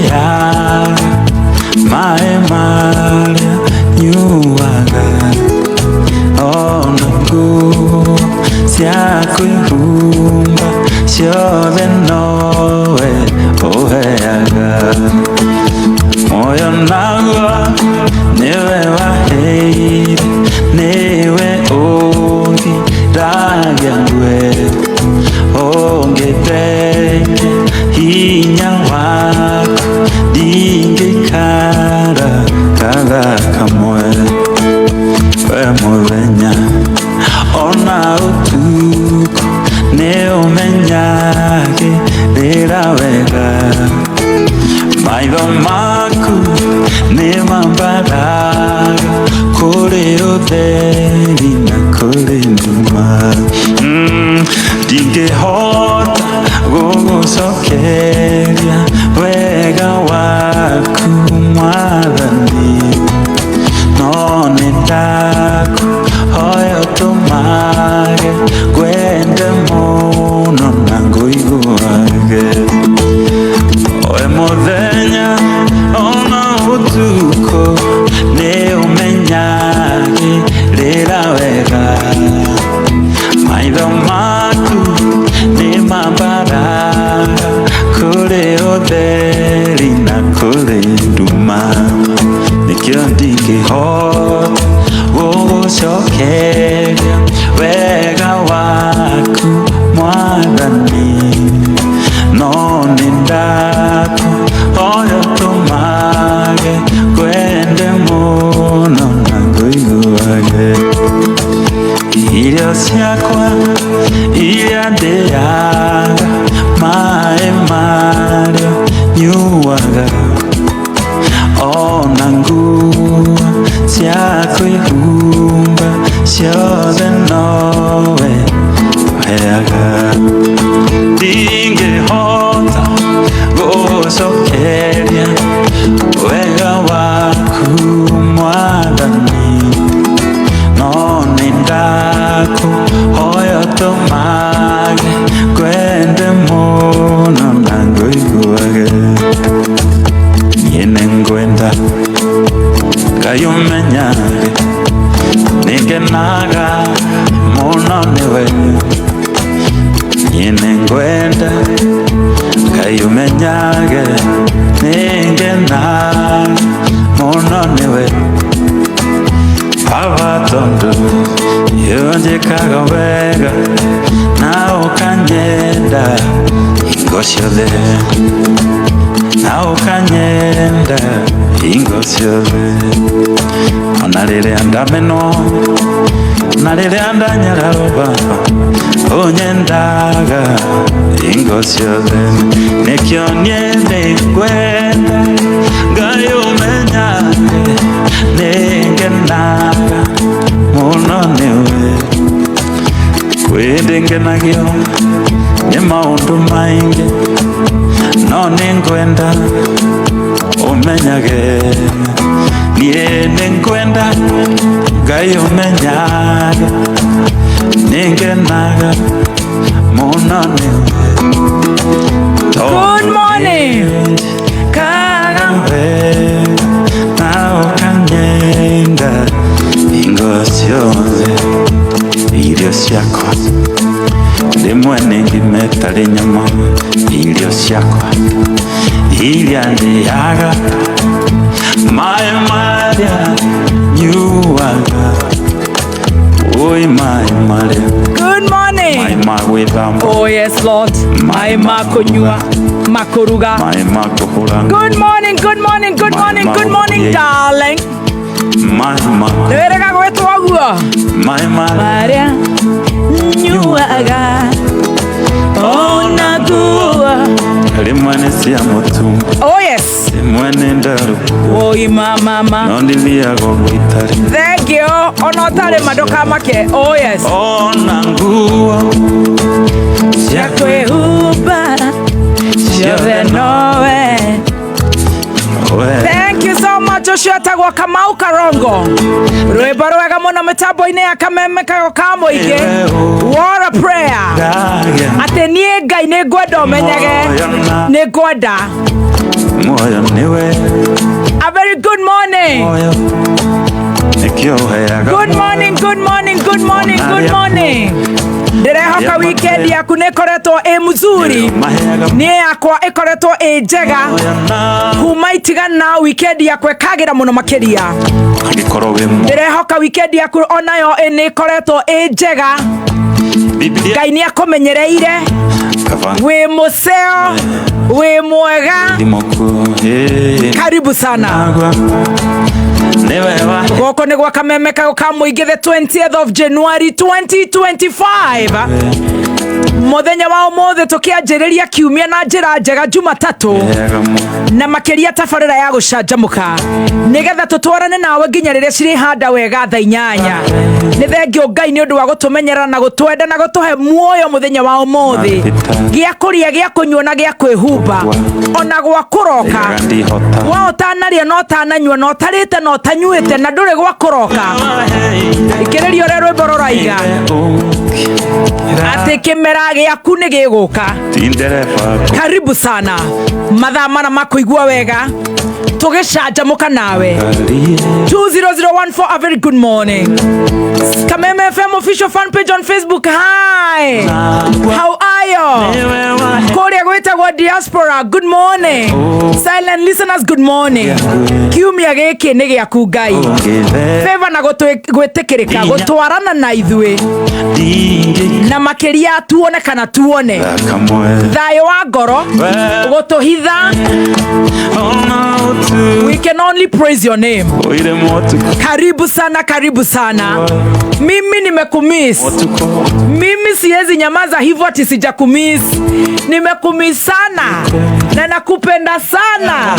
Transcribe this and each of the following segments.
Ndĩaga maĩ marĩa nyuaga, ona nguo cia kwĩhumba ciothe nowe ũheaga. Muoyo naguo nĩwe waheire, nĩwe ũngiragia ngue, ũngĩthengia hinya waku ndingĩikara katha kamwe. We mũthenya ona ũtukũ nĩ ũmenyagĩrĩra wega, maitho maku nĩ mambaraga kũrĩ ũtheri na kũrĩ nduma. Ndingĩhota gũgũcokeria wega waku Mwathani, no nĩ ndakũhoya ũtũmage ngwende mũno na ngũiguage. We mũthenya ona ũtukũ nĩ ũmenyagĩrĩra wega, maitho maku nĩ mambaraga kũrĩ ũtheri na kũrĩ nduma, nĩkĩo ndingĩhota gũgũcokeria wega waku Mwathani, no nĩ ndakũhoya ũtũmage ngwende mũno na ngũiguage. Irio ciakwa iria ndĩaga, maĩ marĩa nyuaga, ona nguo cia kwĩhumba ciothe nowe ũheaga. Ndingĩhota gũgũcokeria wega waku Mwathani, no nĩ ndakũhoya ũtũmage ngwende mũno na ngũiguage. Niĩ nĩngwenda Ngai ũmenyage nĩngenaga mũno nĩwe. Niĩ nĩngwenda Ngai ũmenyage nĩngenaga mũno nĩwe. Baba tondũ ũnjĩkaga wega na ũkanyenda hingo ciothe, na ũkanyenda hingo ciothe, ona rĩrĩa ndamenwo na rĩrĩa ndanyararwo, Baba ũnyendaga hingo ciothe, nĩkĩo niĩ nĩngwenda Ngai ũmenyage nĩngenaga mũno nĩwe. Kwĩ hĩndĩ ngenagio nĩ maũndũ maingĩ, no nĩngwenda ũmenyage niĩ nĩngwenda Ngai ũmenyage nĩngenaga mũno nĩwe. Good morning. Kaga. Na ũkanyenda hingo ciothe. Irio ciakwa rĩmwe nĩ ngima ĩtarĩ nyama, irio ciakwa iria ndĩaga, maĩ marĩa nyuaga, oi maĩ marĩa Good maĩ morning. ma gwĩthamba, Oh yes, Lord. Maĩ ma kũnyua, makũruga. maĩ ma kũhũra, Good morning, good morning, good morning, good morning, darling. maĩ ma Nĩwĩrĩga gwĩtwo guo? maĩ marĩa Marĩa nyuaga, ona nguo. Rĩmwe nĩ cia mũtu, Oh yes. rĩmwe nĩ ndaru, Oi mama mama. no ndithiaga ũguo itarĩ. Thank you. Ona ũtarĩ ma ndũkamake. Oh yes. Ona nguo Cia kwĩhumba ciothe nowe. We. Thank you so much. Ũcio etagwo Kamau Karongo, rwĩmbo rwega mũno mĩtambo-inĩ ya Kameme kago ka mũingĩ. What a prayer! Ndagĩa Atĩ niĩ Ngai nĩ ngwenda ũmenyage nĩ ngwenda. Muoyo nĩwe. A very good morning. Muoyo nĩkĩo ũheaga. Good morning, good morning, good morning, good morning. Ndĩrehoka weekend yaku nĩ ĩkoretwo ĩ mzuri. Maheaga. Niĩ yakwa ĩkoretwo ĩ njega. Muoyo na Kuma itigana weekend yakwa ĩkagĩra mũno makĩria. Angĩkorwo wĩ mu Ndĩrehoka weekend yaku onayo nĩ ĩkoretwo ĩ njega. Biblia. Ngai nĩ akũmenyereire. Kava. Wĩ mũceo, wĩ mwega. Thimoku. Karibu sana. Nagwa nĩwe wa Gũkũ nĩ gwa Kameme Kagũ ka Mũingĩ, the 20th of January 2025, mũthenya wa ũmũthĩ tũkĩanjĩrĩria kiumia na njĩra njega, Jumatatũ heaga muoyo. Na makĩria tabarĩra ya gũcanjamũka nĩgetha tũtwarane nawe nginya rĩrĩa cirĩhanda wega thaa 8. Nĩ thengio Ngai nĩ ũndũ wa gũtũmenyerera na gũtwenda na gũtũhe muoyo mũthenya wa ũmũthĩ, gĩa kũrĩa, gĩa kũnyua na gĩa kwĩhumba, ona gwa kũroka. Heaga ndihota. Wa ũtanarĩa na ũtananyua na ũtarĩte na ũtanyuĩte na ndũrĩ gwa kũroka, ikĩrĩria ũrĩa rwĩmbo rũraiga atĩ kĩmera gĩaku nĩ gĩgũka. Ti ndereba. Karibu sana mathaa mana ma kũigua wega tũgĩcanjamũka nawe. Kũkarie. 20014, a very good morning. Kameme FM official fan page on Facebook, hi, how are you? Nĩwe wa Kũrĩa gwĩtagwo diaspora, good morning. Silent listeners, good morning. Kiumia gĩkĩ nĩ gĩaku Ngai. Ũngĩthe Favor na gwĩtĩkĩrĩka gũtwarana na ithuĩ ndingĩ na makĩria tuone kana tuone kamwe. Thayũ wa ngoro gũtũhitha. Ona ũtu We can only praise your name. Oire motuko. Karibu sana, karibu sana. Mimi nimekumiss. Motuko. Mimi siwezi nyamaza hivyo ati sijakumiss. Nimekumiss sana na nakupenda sana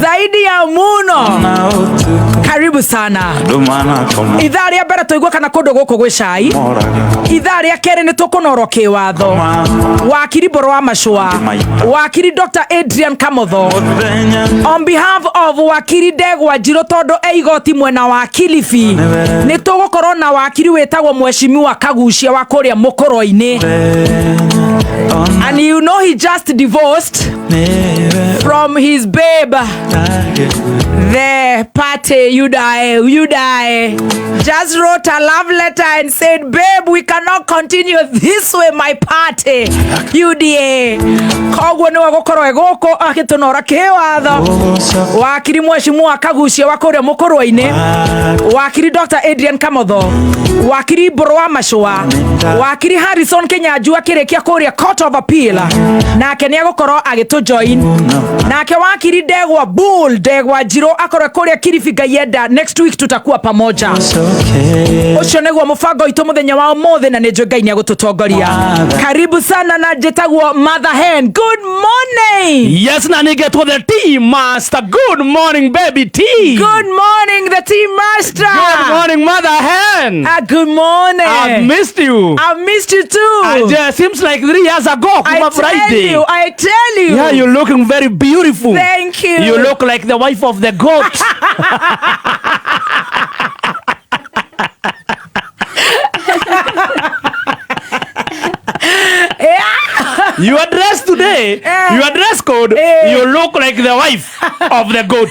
zaidi ya muno. Na ũtukũ. Karibu sana. Ndũmana koma. Ithaa rĩa mbere tũigua kana kũndũ gũkũ gwĩ cai. Moraga. Ithaa rĩa kerĩ nĩ tũkũnorwo kĩwatho, wakiri Mboro wa Macũa, wakiri Dr Adrian Kamotho. Mũthenya. On behalf of wakiri Ndegwa Njirũ, tondũ e igoti mwena wa Kilifi, nĩ tũgũkorwo na wakiri wĩtagwo Mheshimiwa Kagucia wa kũrĩa Mũkũrwe-inĩ. Ona. And you know he just divorced Nĩwe. from his babe, the party Yudae. Yudae just wrote a love letter and said, "Babe, we cannot continue this way, my party UDA." Koguo nĩwe gũkorwo e gũkũ agĩtũnora kĩwatho, wakiri Mheshimiwa Kagucia wa kũrĩa Mũkũrwe-inĩ, wakiri Dr Adrian Kamotho, wakiri Mbũrũ wa Macũa, wakiri Harrison Kinyanjui akĩrĩkia kũrĩa Court of Appeal, nake nĩ egũkorwo agĩtũ join. Nake wakiri Ndegwa Bull Ndegwa Njirũ akorwo kũrĩa Kilifi. Ngai enda, next week tutakuwa pamoja. Ũcio nĩguo mũbango witũ mũthenya wa ũmũthĩ na nĩ njũĩ Ngai nĩ egũtũtongoria. Karibu sana na njĩtagwo Mother Hen. Good morning. Yes, na nĩngetwo the tea master. Good morning, baby T. Good morning, the tea master. Good morning, Mother Hen. Ah, good morning. I've missed you. I've missed you too. I just seems like 3 years ago, I kuma tell Friday. you, I tell you. Yeah, you're looking very beautiful. Thank you. You look like the wife of the goat. Your dress today, your dress code, you look like the wife of the goat.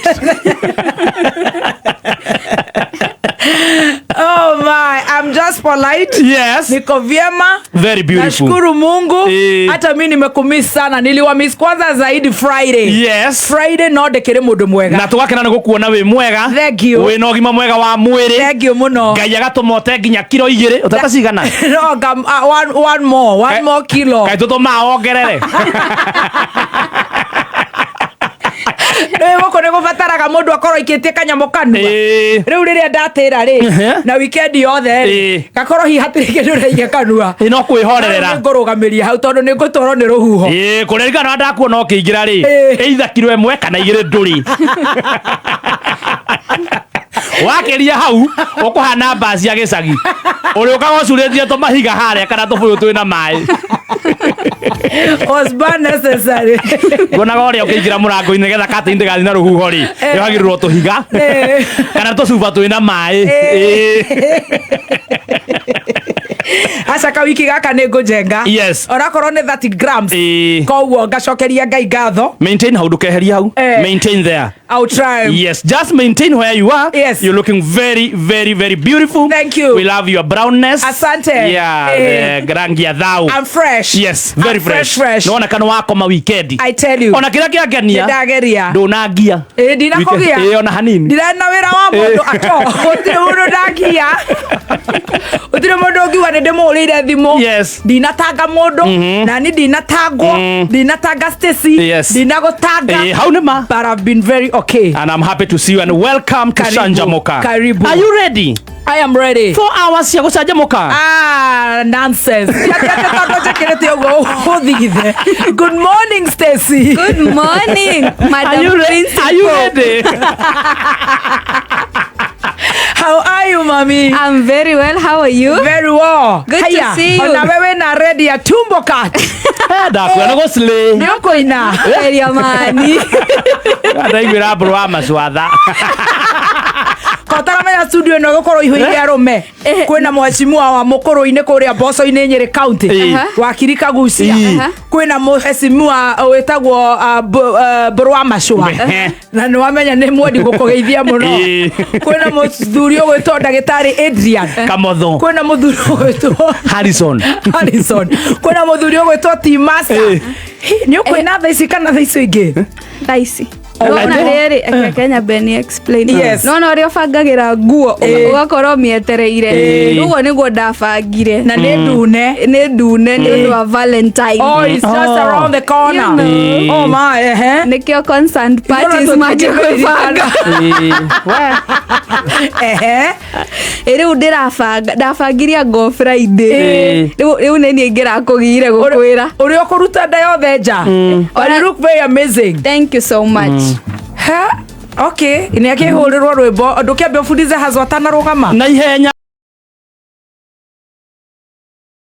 Oh my, I'm just polite. Yes. Niko vyema. Very beautiful. Nashukuru Mungu. Eh. Hata mi nimekumiss sana. Niliwamiss kwanza zaidi Friday. Yes. Friday no ndĩkĩrĩ mũndũ mwega. Na tũgakena nĩ gũkuona wĩ mwega. Thank you. Wĩ na ũgima mwega wa mwĩrĩ. Thank you mũno. Ngai agatũma ũte nginya kiro 2. Ũtete cigana? No, one more, one more kilo. Kaĩ tũtũmaga wongerere? Rĩu gũkũ nĩ gũbataraga mũndũ akorwo aikĩtie kanyamũ kanua. Rĩu rĩrĩa ndatĩra rĩ, na weekend yothe rĩ, gakorwo hihi hatirĩ kĩndũ ndaikia kanua. Ĩ, no kwĩhorerera. Nĩ ngũrũgamĩria hau tondũ nĩ ngũtwarwo nĩ rũhuho. Ĩ, kũririkana ndakuona ũkĩingĩra rĩ, either kiro 1 kana 2 ndũrĩ wakĩria hau ũkũhana mbaci ya gĩcagi ũrĩũkaga ũcurĩtie tũmahiga harĩa kana tũbũyũ twĩna maĩ. Was bad necessary. Nguonaga ũrĩa ũkĩingĩra mũrango-inĩ nĩgetha katĩ ndĩgathiĩ na rũhuho rĩ, yohagĩrĩrwo tũhiga kana tũcuba twĩna maĩ. Ĩ. Aca kawiki gaka nĩ ngũjenga. Yes. Onakorwo nĩ 30 grams. Ĩĩ. Koguo ngacokeria Ngai ngatho. Maintain hau, ndukeherie hau. Eh. Maintain there. I'll try. Yes, just maintain where you are. Yes. You're looking very, very, very beautiful. Thank you. We love your brownness. Asante. Yeah, Eh. the rangi ya thau. I'm fresh. Yes, very I'm fresh. fresh, fresh. Nona kana wakoma weekend. I tell you. Ona kĩrĩa kĩangenia. Nĩndageria. Ndũnangia. Ĩ, ndinakũgia. Ĩ, ona hanini. Ndirarĩ na wĩra wa mũndũ ato gũtirĩ mũndũ ndagia, gũtirĩ mũndũ ũngiuga nĩ ndĩmũhũrĩire thimũ. Yes. Ndinatanga mũndũ nani, ndinatangwo, ndinatanga Stacy. Yes. Ndinagũtanga. Ĩ, hau nĩ ma. But I've been very okay. And I'm happy to see you and welcome to Karibu, Canjamuka. karibu. Are you ready? I am ready. 4 hours cia gũcanjamũka. Ah, nonsense. Tiatete tondũ njĩkĩrĩte ũguo ũthigithe. Good morning, Stacy. Good morning, Are Madam you Principal. Are you ready? How are you, mami? I'm very well. How are you? Very well. Good to Haya, see you. ona wewe na ready ya tumbo cut. Ndakwĩra nĩ gũslay. Nĩ ũkũina. Area mani. Ndaiguĩra mbũrũ wa macwatha. Kotaramenya studio ĩno ĩgũkorwo ihũire arũme. Kwĩna mheshimiwa wa mũkũrũ-inĩ kũrĩa mboco-inĩ Nyĩrĩ County. Ĩĩ. Wakiri Kagucia. Ĩĩ. Kwĩna mheshimiwa wĩtagwo Mbũrũ wa Macũa. Ehe. Na nĩ wamenya nĩ mwendi gũkũgeithia mũno. Ĩĩ. Kwĩna mũthuri ũgwĩtwo ndagĩtarĩ Adrian. Kamotho. Kwĩna mũthuri ũgwĩtwo Harrison. Harrison. Kwĩna mũthuri ũgwĩtwo Timasa. Ĩĩ. Nĩ ũkwĩna thaa ici kana thaa icio ingĩ? Thaa ici. Oh, Nona I rĩrĩ eke Kenya Ben explain. Yes. Nona ũrĩa ũbangagĩra nguo ũgakorwo mĩetereire. Ĩĩ. Ũguo nĩguo ndabangire. Na nĩ ndune. Nĩ ndune nĩ ũndũ wa Valentine. Oh, it's just Oh. around the corner. You know. Oh my, ehe. Nĩkĩo concerned parties manjie kwĩbanga. Ehe. Ĩ, rĩu ndĩrabanga, ndabangire ngo Friday. Ĩĩ. Rĩu nĩ niĩ ingĩrakũgire gũkwĩra. Ũrĩa ũkũruta nda yothe nja. But you look very amazing. Thank you so much. Ha? Okay, nĩ akĩhũrĩrwo rwĩmbo ndũkĩambe ũbundize hazo atanarũgama. Na ihenya.